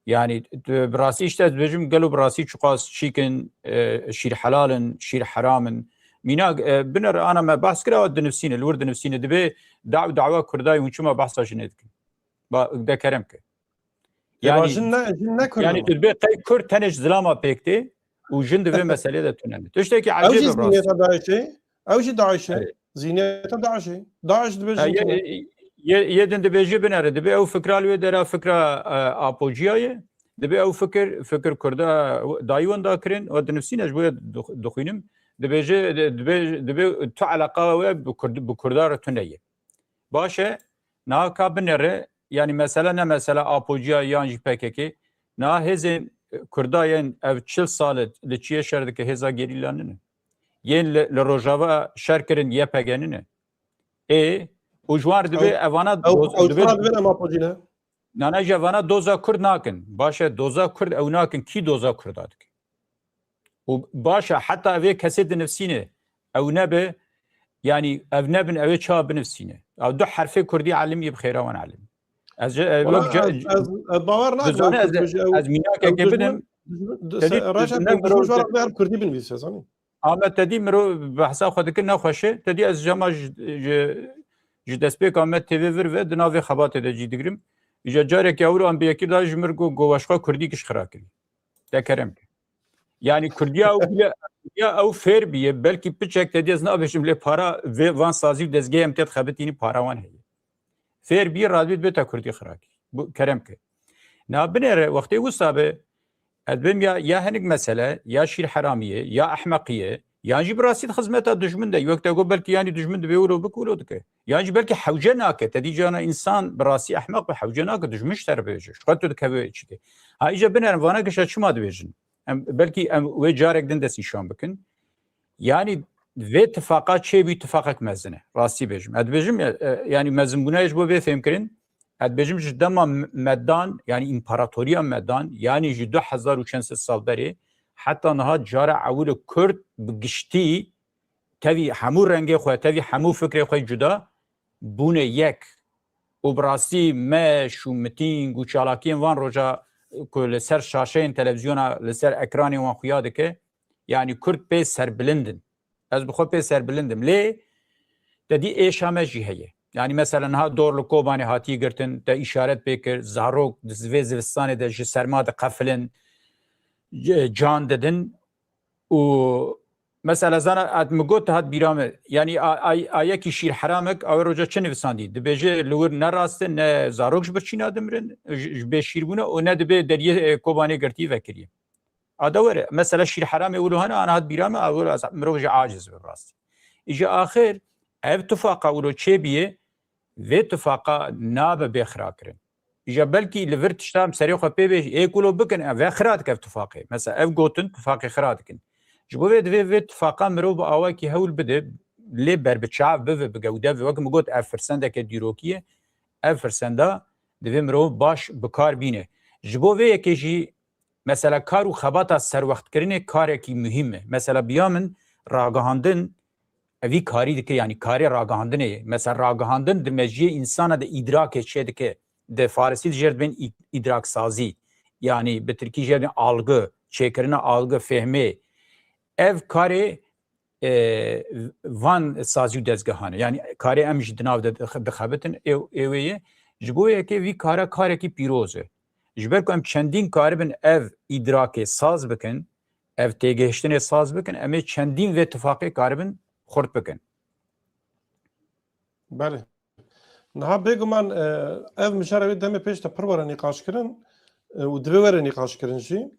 Yani, tu, bi rastî işte ez dibêjim, gelo bi rastî çiqas çîk in, e, şîr helal in, şîr heram in. Mîna, e, biner ana me behs kira, dinivsîne, li wir dinivsîne, dibê daw-, dawa Kurdayê hûn çima behsa jin nedikin? Ba, de kerem ke. Ê, ba Yani, jin ne, jin ne Kurd yani in? Tu dibê qey Kurd tenê ji zilama pêk tê û jin di vê meselê de tune ne. Tiştekî Ew jî ecêb e bi rastî. Zihniyeta DAIŞê, ew jî DAIŞê. Evet. Zihniyeta DAIŞ'ê. DAIŞ dibêjin yê, yê, yê din dibêje binere. Dibê ew fikra li wê dera fikra e, Apociya ye. Dibê ew fikir, fikir Kurda dayî wenda kirin. O dinivsîne ji bo dixwînim. Dibêje, dibê, dibê tu eleqa we bi, Kurd, bi Kurda re tune ye. Baş e, niha ka binere, yanî mesela ne mesela Apociya yan jî P K K, niha hêzên Kurda yên ev çil sal e li çiyê şer dike hêza gerîla nine. Yên li, li Rojava şer kirin Y P G nine. Ê, û ji wan re dibê evana ew dibê, ew dibê ne mapocî ne? Nane ji evana doza Kurd nakin. Baş e, doza Kurd ew nakin. Kî doza Kurda dike? Û baş e, heta evê kesê dinivsîne. Ew nebe, yanî ev nebin, ew ê çawa binivsîne? Ew du herfê Kurdî elimî bi xêra wan elimî. Ez, ez, ez, ez bawer nakim. Ez, ez mînakekê bidim. Reşa Kurdî binivîse, zanî. Ahmet, te dî mirov behsa xwe dikir, nexweşe. Te dî ez cema ji, ji, ji destpêka me têvê vir ve di nav vê xebatê de cî digirim. Îca carekî ewro em bi yekî da ji mir got, got, weşxa Kurdî giş xira kirî. Te kerem ke. Yanî Kurdiya ew bile, ya ew fêr biye, belkî piçek te dî ez nabêjim lê para vê van sazî û dezgehê em tê dixebitînî para wan heye. Fêr bî radibê dibê te Kurdî xira kirî. Bu kerem ke. Na binêre wextê wisa be, ez dibêm ya, ya hinik mesele, ya şîr heramî ye, ya ehmeqî ye, yan jî bi rastî di xizmeta dijmin de, wek te got belkî yanî dijmin dibê wilo bik wilo dike. Yan jî belkî hewce nake, te dî cana însan bi rastî ehmeq be hewce nake, dijmin ji te re bêje. Ji xwe tu dikeve çi ke. Ha îca binêrin vana gişa çima dibêjin? Em, belkî em wê carek din destnîşan bikin. Yanî vê tifaqa çêbû tifaqek mezin e. Rastî bêjim. Ez dibêjim, e, e, yanî mezinbûna ji bo vê fêmkirin, ez dibêjim ji dema me-, medan, yanî împaratoriya medan, yanî ji du hezar û çend sed sal berê, heta niha cara ewil Kurd bi giştî tevî hemû rengê xwe, tevî hemû fikrê xwe cuda bûne yek. Û bi rastî meş û mitîng û çalakiyên van roja ku li ser şaşeyên televîzyona, li ser ekranên wan xuya dike, yanî Kurd pê serbilind in. Ez bi xwe pê serbilind im. Lê te dî êşa me jî heye. Yanî mesela niha dor li Kobanê hatiye girtin, te îşaret pê kir, zarok di vê zivistanê de ji serma diqefilin, c-, can didin û mesela zana, ez min got hat bîra min, yanî a, a, a yekî şîr heramek, ew ê roja çi nivisandî? Dibêje li wir ne rast e, ne zarok ji birçîna dimirin, ji, ji bê şîr bûne û ne dibê deriyê, e, Kobanê girtî vekirî. A de were, mesela şîr heramê wilo hene, ana hat bîra min, a wilo ez mirov jî aciz be rastî. Îja axir, ev tifaqa wilo çêbîye, vê tifaqa nabe bê xira kirin. Îja belkî li vir tişta em serê xwe pê bêjî, ê ku lo bikin, ev vê xira dike ev tifaqê. Mesela ev gotin tifaqê xira dikin. Ji bo vê divê vê tifaqa mirov bi awakî hewl bide, lê berbiçav bive, bi gewde ve. Wek min got, ev firsendeke dîrokî ye. Ev firsenda divê mirov baş bi kar bîne. Ji bo vê yekê jî mesela kar û xebata serwextkirinê karekî muhîm e. Mesela biya min ragihandin, evî karî dike, yanî karê ragihandinê ye. Mesela ragihandin di mejiyê însana de îdrakê çêdike. Di farisî de jê re dibên î-, îdraksazî. Yanî bi tirkî jê re dibên algı, çêkirina algı, fehmê. Ev karê, e, van sazî û dezgehan e. Yanî karê em jî di nav de dix-, dixebitin, ê, ê wê ye. Ji bo yekê vî kara karekî pîroz e. Ji ber ku em çendîn karibin ev îdrakê saz bikin, ev têgihiştinê saz bikin, em ê çendîn vê tifaqê karibin xurt bikin. Belê. Niha bêguman, e, ev mijara wê demê pêş de pir were nîqaşkirin, e, û divê were nîqaşkirin jî.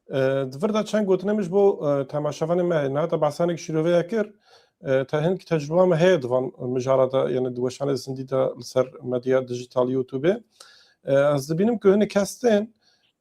E, di vir de çend gotinê min ji bo, e, temaşevanê me heye. Niha te behsanek şîrovê ye kir, e, te hin tecrûba me heye di van mijara de, yani di weşanê zindî de li ser medya dijital YouTubeê. E, ez dibînim ku hinek kes tên,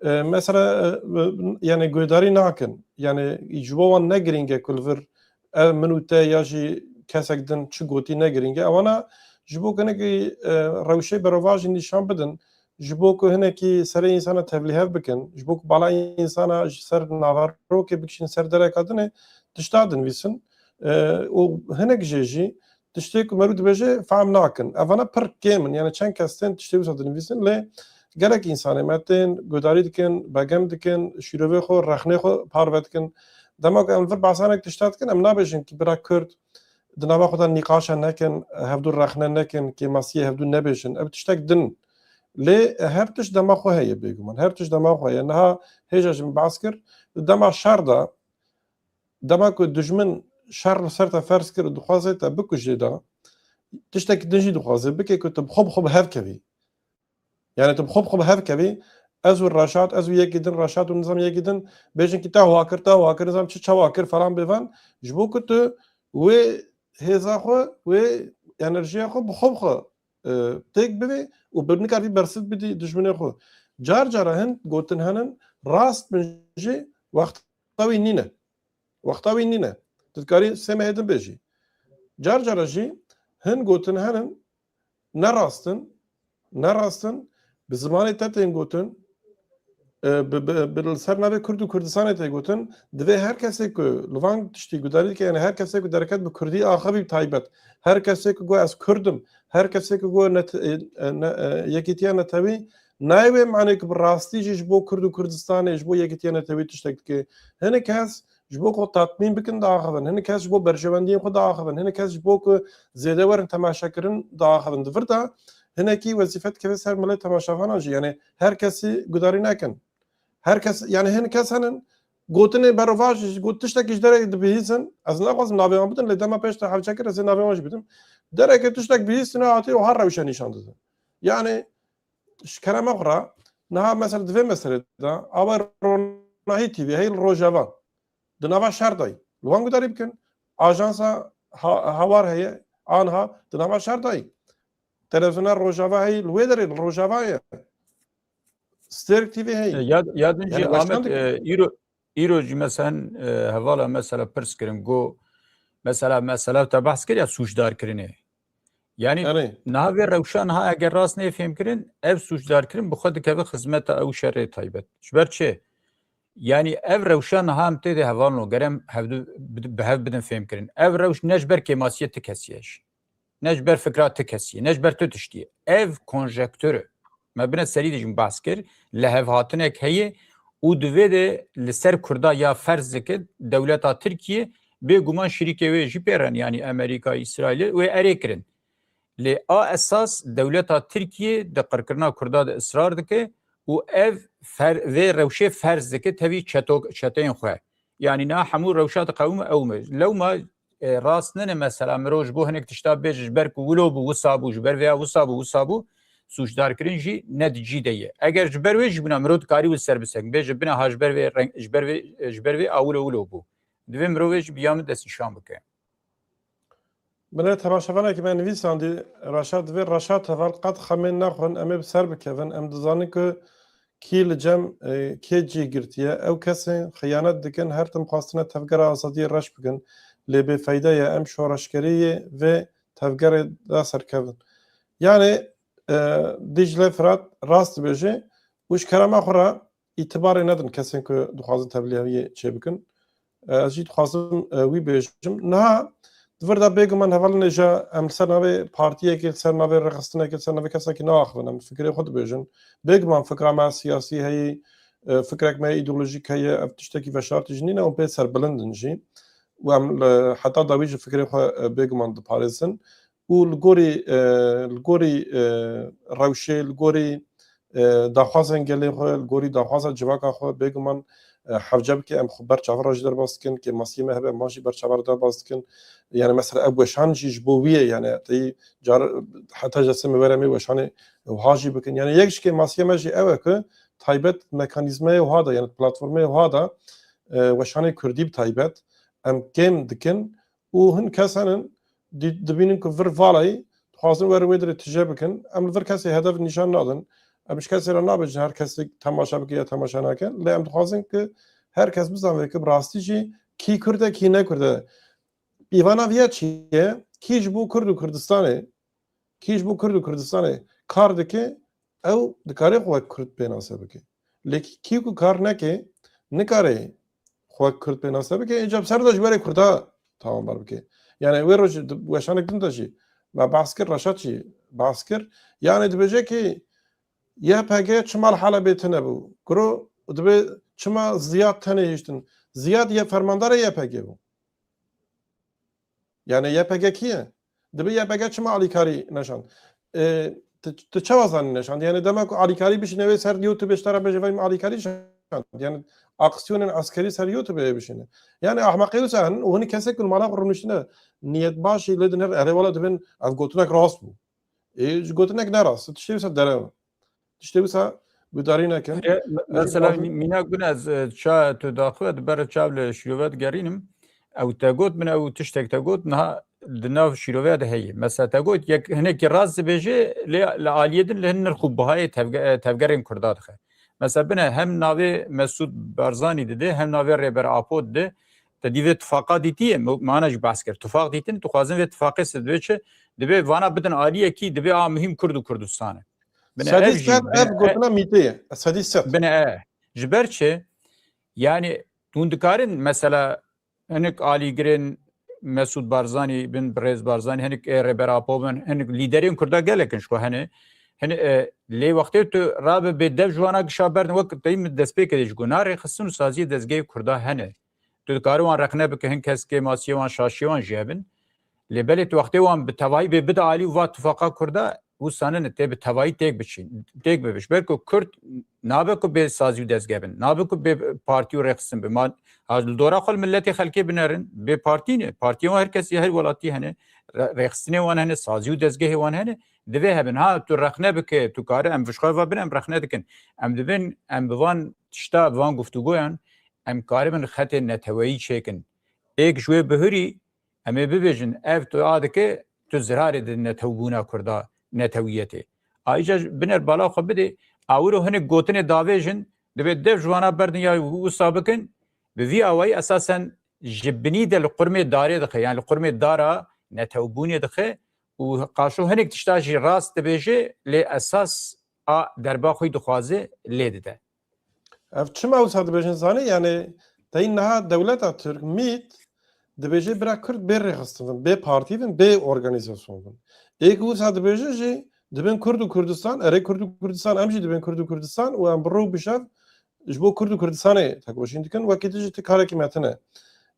e, mesela, e, yani guhdarî nakin. Yani ji bo wan ne girîng e ku li vir ev min û te ya jî kesek din çi gotî ne girîng e. Ewana ji bo ku hinekî, e, rewşê berovajî nîşan bidin, ji bo ku hinekî serê însana tevlîhev bikin, ji bo ku bala însana ji ser naverokê bikişîn ser dereka dinê, tişta dinivîsin. E, û hinek jê jî tiştê ku merû dibêje fehm nakin. Evana pir kêm in. Yani çend kes tên tiştê wisa dinivîsin, lê gelek însanê me tên, guhdarî dikin, begem dikin, şîrovê xwe, rexnê xwe parve dikin. Dema ku em vir behsanek tişta dikin, em nabêjin ki bira Kurd di nava xwe de nîqaşe nekin, hevdû rexne nekin, kêmasiyê hevdû nebêjin. Ev tiştek din. Lê her tişt dema xwe heye bêguman. Her tişt dema xwe heye. Niha hêja jî min behs kir. Di dema şer de, dema ku dijmin şer li ser te ferz kir û dixwaze te bikujê de, tiştekî din jî dixwaze bike ku tu bi xwe bi xwe bi hev kevî. Yani tu bi xwe bi xwe bi hev kevî, ez û Reşat, ez û yekî din, Reşat û nizam yekî din, bêjin ki te wa kir, te wa kir, nizam çi çawa kir falan bêvan, ji bo ku tu wê hêza xwe, wê enerjiya xwe bi xwe bi xwe, e, têk bivê û bi nikarî bersiv bidî dijminê xwe. Car cara hin gotin henin, rast bin jî wexta wî nîne. Wexta wî nîne. Tu dikarî sê mehê din bêjî. Car cara jî hin gotin henin, ne rast in, ne rast in, bi zimanê te tên gotin, e, bi, bi, bi li ser navê Kurd û Kurdistanê tê gotin, divê her kesê ku li van tiştî gudarî dike, yani her kesê ku dereket bi Kurdî axivî bi taybet, her kesê ku got ez Kurd im, her kesê ku got net-, e, e, ne-, e, yekîtiya netewî, nayê wê manê ku bi rastî jî ji bo Kurd û Kurdistanê, ji bo yekîtiya netewî tiştek dike. Hinek kes ji bo ku tatmîn bikin diaxivin, hinek kes ji bo berjewendiyên xwe diaxivin, hinek kes ji bo ku zêde werin temaşekirin diaxivin. Di vir de hinekî wezîfe dikeve ser milê temaşevanan jî. Yani her kesî gudarî nekin. Her kes, yani hin kes henin, gotinê berovajî, got tiştekî ji derek dibihîzin, ez naxwazim navê wan bidim, lê dema pêş te hevce kir, ez ê navê wan jî bidim. Dereke tiştek bihîstine hatî û her rewşe nîşan didin. Yani ji kerema xwe re, niha mesela di vê meselê de, awe Ronahî T V hey li Rojava, di nava şer de ye. Li wan gudarî bikin, ajansa ha-, Hawar heye, anha di nava şer de ye. Televizyona Rojava hey, li wê derê li Rojava ye. Stêrk T V hey. Ya, ya din jî Yani başkan Ahmet, dikin. e, îro, îro jî mesela, e, hevala mesela pirs kirin, go, mesela, mesela te behs kir ya sûcdar kirinê. Yani Erê. niha vê rewşa niha eger rast nê fêm kirin, ev sûcdar kirin bi xwe dikeve xizmeta ew şerê taybet. Ji ber çi? Yani ev rewşa niha em tê de hevalno, gerem hevdu bi, bi hev bidin fêm kirin. Ev rewş ne ji ber kêmasiyê ti kesî ye jî. Ne ji ber fikra ti kesî ye, ne ji ber tu tiştî ye. Ev konjektûr e. Me bine serî de jî behs kir, lihevhatinek heye û divê de li ser Kurda ya ferz dike dewleta Tirkiye bêguman şirîkê wê jî pê re ne, yanî Amerîka, Îsraîlê wê erê kirin. Lê a esas dewleta Tirkiye di qirkirina Kurda de israr dike û ev fer-, vê rewşê ferz dike tevî çeto-, çeteyên xwe. Yanî niha hemû rewşa diqewime ew me. Lewma, e, rast nine mesela mirov ji bo hinek tişta bêje ji ber ku wilo bû, wisa bû, ji ber vêya wisa bû, wisa bû, sûcdarkirin jî ne di cî de ye. Eger ji ber wê jî bûna mirov dikarî wî ser bisekin. Bêje bine ha ji ber vê reng, ji ber vê, ji ber vê a wilo wilo bû. Divê mirovê jî bi ya min destnîşan bike. Binê temaşevanekî me nivîsandî, Reşat divê Reşat heval qet xemên nexwin, em ê bi ser bikevin. Em dizanin ku kî li cem, e, kê cî girtiye. Ew kesên xiyanet dikin, her tim xwestine tevgera azadiyê reş bikin. Lê bêfeyde ye, em şoreşgeriyê vê tevgerê de serkevin. Yani, e, Dicle Firat rast dibêje û ji kerema xwe re îtibarê nedin kesên ku dixwazin tevlîheviyê çêbikin. Ez jî dixwazim, e, wî bêjim. Niha di vir de bêguman hevalên hêja em li ser navê partiyekê, li ser navê rêxistinekê, li ser navê kesekî naaxivin. Em fikrê xwe dibêjin. Bêguman fikra me siyasî heye, e, fikrek me îdeolojîk heye, ev tiştekî veşartî jî nîne û pê serbilind in jî. Û em li heta dawî ji fikrê xwe, e, bêguman diparêzin. Û li gorî, e, li gorî, e, rewşê, li gorî, e, daxwazên gelê xwe, li gorî daxwaza civaka xwe, bêguman, e, hewce bike, em xwe ber çavan re jî derbas dikin, kêmasiyê me hebe, em wan jî ber çavan re derbas dikin. Yani mesela ev weşan jî ji bo wî ye, yani tey car heta ji destê me were em ê weşanê wiha jî bikin. Yani yek ji kêmasiyê me jî ew e ku taybet mekanîzmayê wiha de, yani platformeyê wiha de, e, weşanê kurdî bi taybet em kêm dikin û hin kes henin dî-, dibînin ku vir valayî dixwazin werin wê dirê tije bikin. Em li vir kesê hedef nîşan nadin. Em ji kesê re nabêjin her kesê temaşe bike ya temaşe nake. Lê em dixwazin ku her kes bizanbe ku bi rastî jî kî Kurd e, kî ne Kurd e. Pîvana viya çi ye? Kî ji bo Kurd û Kurdistanê, kî ji bo Kurd û Kurdistanê kar dike, ew dikare xwe wek Kurd pênase bike. Lê kî ku kar neke, nikare xwe wek Kurd pênase bike, înca bi ser de ji berê Kurda tawanbar bike. Yani wê roj di weşanek din de jî me behs kir, Reşat jî behs kir. Yani dibêje ki Y P G çima li Helebê tune bû? Kuro dibê çima Ziyad tenê hiştin? Ziyad ye fermandara Y P G bû. Yani Y P G kî ye? Dibe Y P G çima alîkarî neşand? E, tu, tu çawa zanî neşand? Yani dema ku alîkarî bişîne wê ser YouTube ji te re bêje vay min alîkarî şand. Yani aksiyonên eskerî ser YouTubeê bişîne. Yani ehmeqê wisa hene û hinî kesek li mala xwe rûniştine niyet başî lê din her erê wala dibin ev gotinek rast bû. Ê, ji gotinek ne rast. Tiştê wisa derew. Tiştê wisa gudarî nekin. Mesela mînak bin ez, e, ça tu daxwe di ber çav li şîrove digerînim. Ew te got min ew tiştek te got niha di nav şîrove de heye. Mesela te got yek hinekî rast dibêje lê li aliyê din li hin nirx û bihayê tevge-, e, tevgerên Kurda dixe. Mesela bine hem navê Mesûd Barzanî dide hem navê Rêber Apo dide. Te dî vê tifaqa dîtiye, me-, mana jî behs kir. Tifaq dîtin, tu xwazin vê tifaqê se divê çi? Divê vana bidin aliyekî, divê a muhîm Kurd û Kurdistan e. Bine Sedî ev jî, ser bine ev e, gotina mîtê ye. Sedî ser. Bine e. Ji ber çi? Yani hûn dikarin mesela hinek alîgirên Mesûd Barzanî bin, Birêz Barzanî, hinek ê Rêber Apo bin, hinek lîderên Kurda gelek in ji xwe hene. Hinek, e, lê wextê tu rabe bê dev ji wana gişa berdin, wek teyî min destpêkê de jî got, na rêxistin û saziyê dezgehê Kurda hene. Tu dikarî wan rexne bike, hin kes kêmasiyê wan, şaşiyê wan jî hebin. Lê belê tu wextê wan bi tevahî bê bide alî û va tifaqa Kurda, wisa nene tê bi tevahî têk biçîn, têk bibiş. Ber ku Kurd nabe ku bê sazî û dezge bin, nabe ku bê partî û rêxistin bin. Ma, ha, li dora xwe li miletê xelkê binerin, bê partî ne. Partiyên wan her kesî her welatî hene, re-, rêxistinê wan hene, sazî û dezgehê wan hene, divê hebin. Ha, tu rexne bike, tu kare, em vişxwe ve bin, em rexne dikin. Em dibin, em bi van tişta, bi van guftûgoyan, em karibin xetê neteweyî çêkin. Êk ji wê bihurî, em ê bibêjin, ev tu a dike, tu zirarê di netewbûna Kurda, netewiyetê. Ayrıca biner bala xwe bidê, awiro hinek gotinê davêjin, divê dev ji wana berdin ya wisa bikin, bi vî awayî esasen ji binî de li qurmê darê dixe, yani li qurmê dara netewbûnê dixe û qaşo hinek tişta jî rast dibêje, lê esas a derba xwe dixwaze lê dide. Ev çima wisa dibêjin zanî? Yani teyî niha dewleta Tirk, mît, dibêje bira Kurd bê rêxistin bin, bê partî bin, bê organîzasyon bin. Ê ku wisa dibêjin jî dibin Kurd û Kurdistan, erê Kurd û Kurdistan, em jî dibin Kurd û Kurdistan û em bi rû bi şev ji bo Kurd û Kurdistanê tekoşîn dikin, wekî tu jî tu karekî me tune.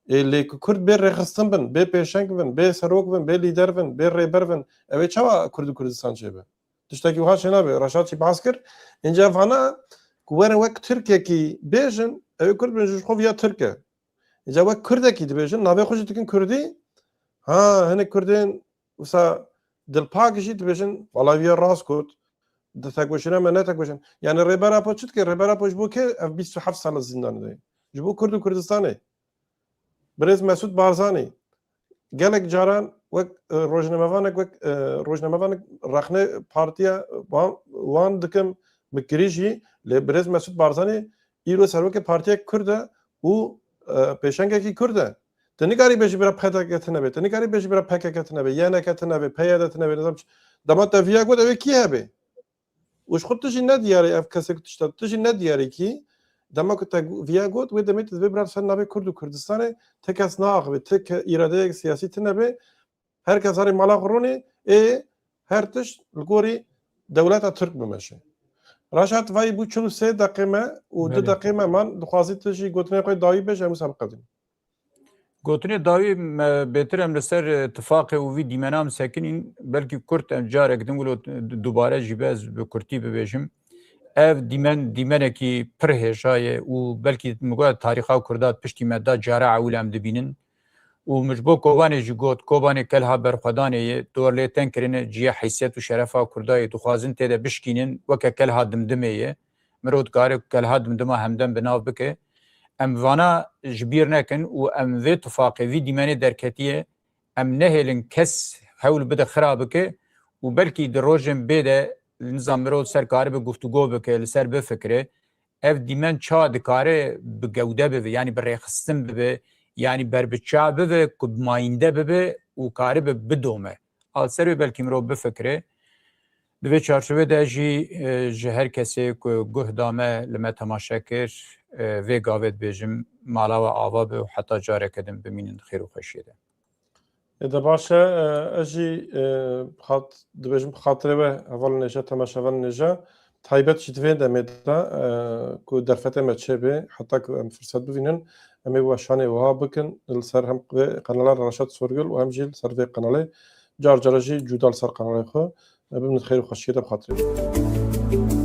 Ê lê ku Kurd bê rêxistin bin, bê pêşeng bin, bê serok bin, bê lîder bin, bê rêber bin, ew ê çawa Kurd û Kurdistan çêbe? Tiştekî wiha çênabe. Reşat jî behs kir. Înca vana ku werin wek Tirkekî bêjin, ew ê Kurd bin ji xwe viya Tirk e. Înca wek Kurdekî dibêjin, navê xwe jî dikin Kurdî. Ha, hinek Kurdên wisa dilpak jî dibêjin, wala viya rast got. Di tekoşîna me ne tekoşîn. Yani Rêber Apo çi dike? Rêber Apo ji bo kê ev bîst û heft sal li zîndanê de ye? Ji bo Kurd û Kurdistanê. Birêz Mesûd Barzanî, gelek caran wek, e, rojnamevanek, wek, e, rojnamevanek rexne partiya wan, wan dikim bi kirî jî, lê birêz Mesûd Barzanî îro serokê partiyek Kurd e û, e, pêşengekî Kurd e. Tu nikarî bêjî bira P D K tune be, tu nikarî bêjî bira P K K tune be, Y N K tune be, P Y D tune be, nizam çi. Dema te viya got, ew ê kî hebe? Û ji xwe tu jî ne diyarî ev kesek tişta, tu jî ne diyarî kî, dema ku te viya got, wê demê tu divê bira ser navê Kurd û Kurdistanê, ti kes naaxive, ti ke-, îradeyek siyasî tune be, her kes herî mala xwe rûnê, ê her tişt li gorî dewleta Tirk bimeşe. Reşat, vayî bû çil û sê deqê me û du Belê. Deqê me man, dixwazî tu jî gotinê xwe dawî bêje, em wisa biqedînin. Gotinê dawî me bêtir em li ser, e, tifaqê û vî dîmena em sekinîn, belkî kurt em carek din wilo d-, dubare jî be ez bi kurtî bibêjim. Ev dîmen, dîmenekî pir hêja ye û belkî min got tarîxa Kurda piştî me da cara ewil em dibînin. Û min ji bo Kobanê jî got, Kobanê kelha berxwedanê ye, dor lê teng kirine, cihê heysiyet û şerefa Kurda ye, dixwazin tê de bişkînin, weke kelha Dimdimê ye. Mirov dikare ku kelha Dimdima hemdem bi nav bike. Em vana ji bîr nekin û em vê tifaqê, vî dîmenê derketiye, em nehêlin kes hewl bide xira bike û belkî di rojên bê de nizam mirov ser karibe guftûgo bike, li ser bifikire. Ev dîmen çawa dikare bi gewde bibe, yanî bi rêxistin bibe, yanî berbiçav bibe ku bi mayînde bibe û karibe bidome. A li ser wê belkî mirov bifikire. Di vê çarçovê de jî, e, ji her kesê ku guh da me, li me temaşe kir, e, vê gavê dibêjim, mala we ava be û heta careke din bimînin di xêr û xweşiyê de. Ê de baş e, e, ez jî, e, xat-, dibêjim bi xatirê we hevalên hêja, temaşevanên hêja, taybet jî di vê demê de, e, ku derfetê me çêbe, heta ku em firset bivînin, em ê weşanê wiha bikin, li ser hem vê qenala Reşat Sorgul û hem jî li ser vê qenalê, car cara jî cuda li ser qenalê xwe, e, bibin xêr û xweşiyê de bi xatirê we.